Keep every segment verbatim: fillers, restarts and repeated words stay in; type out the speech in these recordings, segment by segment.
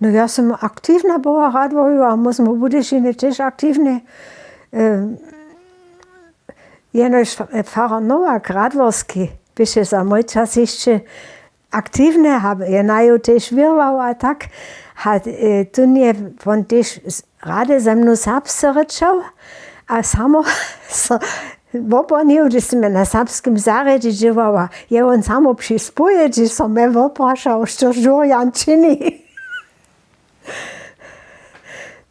No, ja sym aktiwna była w Radworju a móžno w Budyšinje tež aktiwne. Jenož farar Nowak Radworski běše za mój čas hišće aktiwny a je naju tež wěrował a tak. A tón je wón tež rady ze mnu serbsce rěčał a samo so woponił, hdźež sym ja na serbskim zarjedźe dźěłała, je wón samo při spowjedźi so mje woprašał, što žurjan čini.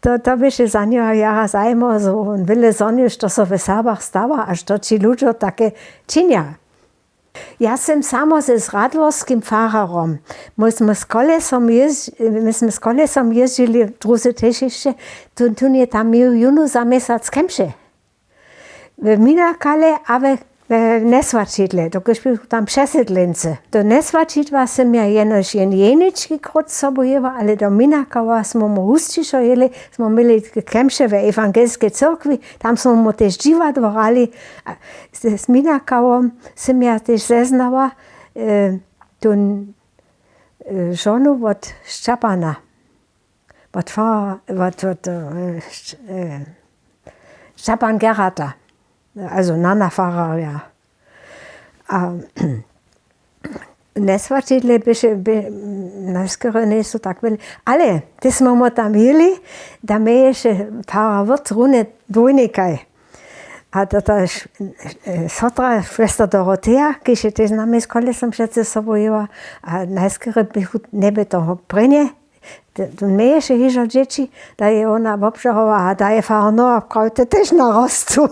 To běše za njeho jara zajimało, zo wón wjele zhonił, što so w Serbach stawa a što ći ludźo take činja. Ja sym samo z radworskim fararom, my smy z kolesom jězdźili druzy tež hišće, tón je tam měł jónu za měsac kemše, w minakale a w njeswaćidle dokelž běchu tam přesydleńcy. Do njeswaćidła sym ja jenož jen jenički krót sobu jěła, ale do minakała smy my husćišo jěli, smy měli kemše w ewangelskej cyrkwi, tam smy my tež dźiwadło hrali. Z minakałom sym ja tež zeznała tón žonu wot šćapana, wot šćapan gerata, azo nana fararja. A njeswaćidle běše najskerje njejsu tak wjele, ale hdyž smy my tam jěli, tam měješe farar wot runje dwójnikaj. A to ta sotra šwester doroteja, kiž je tež z nami z kolesom přecy sobu jěła, a najskerje běchu njeby toho prěnje, to měješe hižo dźěći, da je wona wobžarowa a da je farar Nowak prawy, to tež narostu.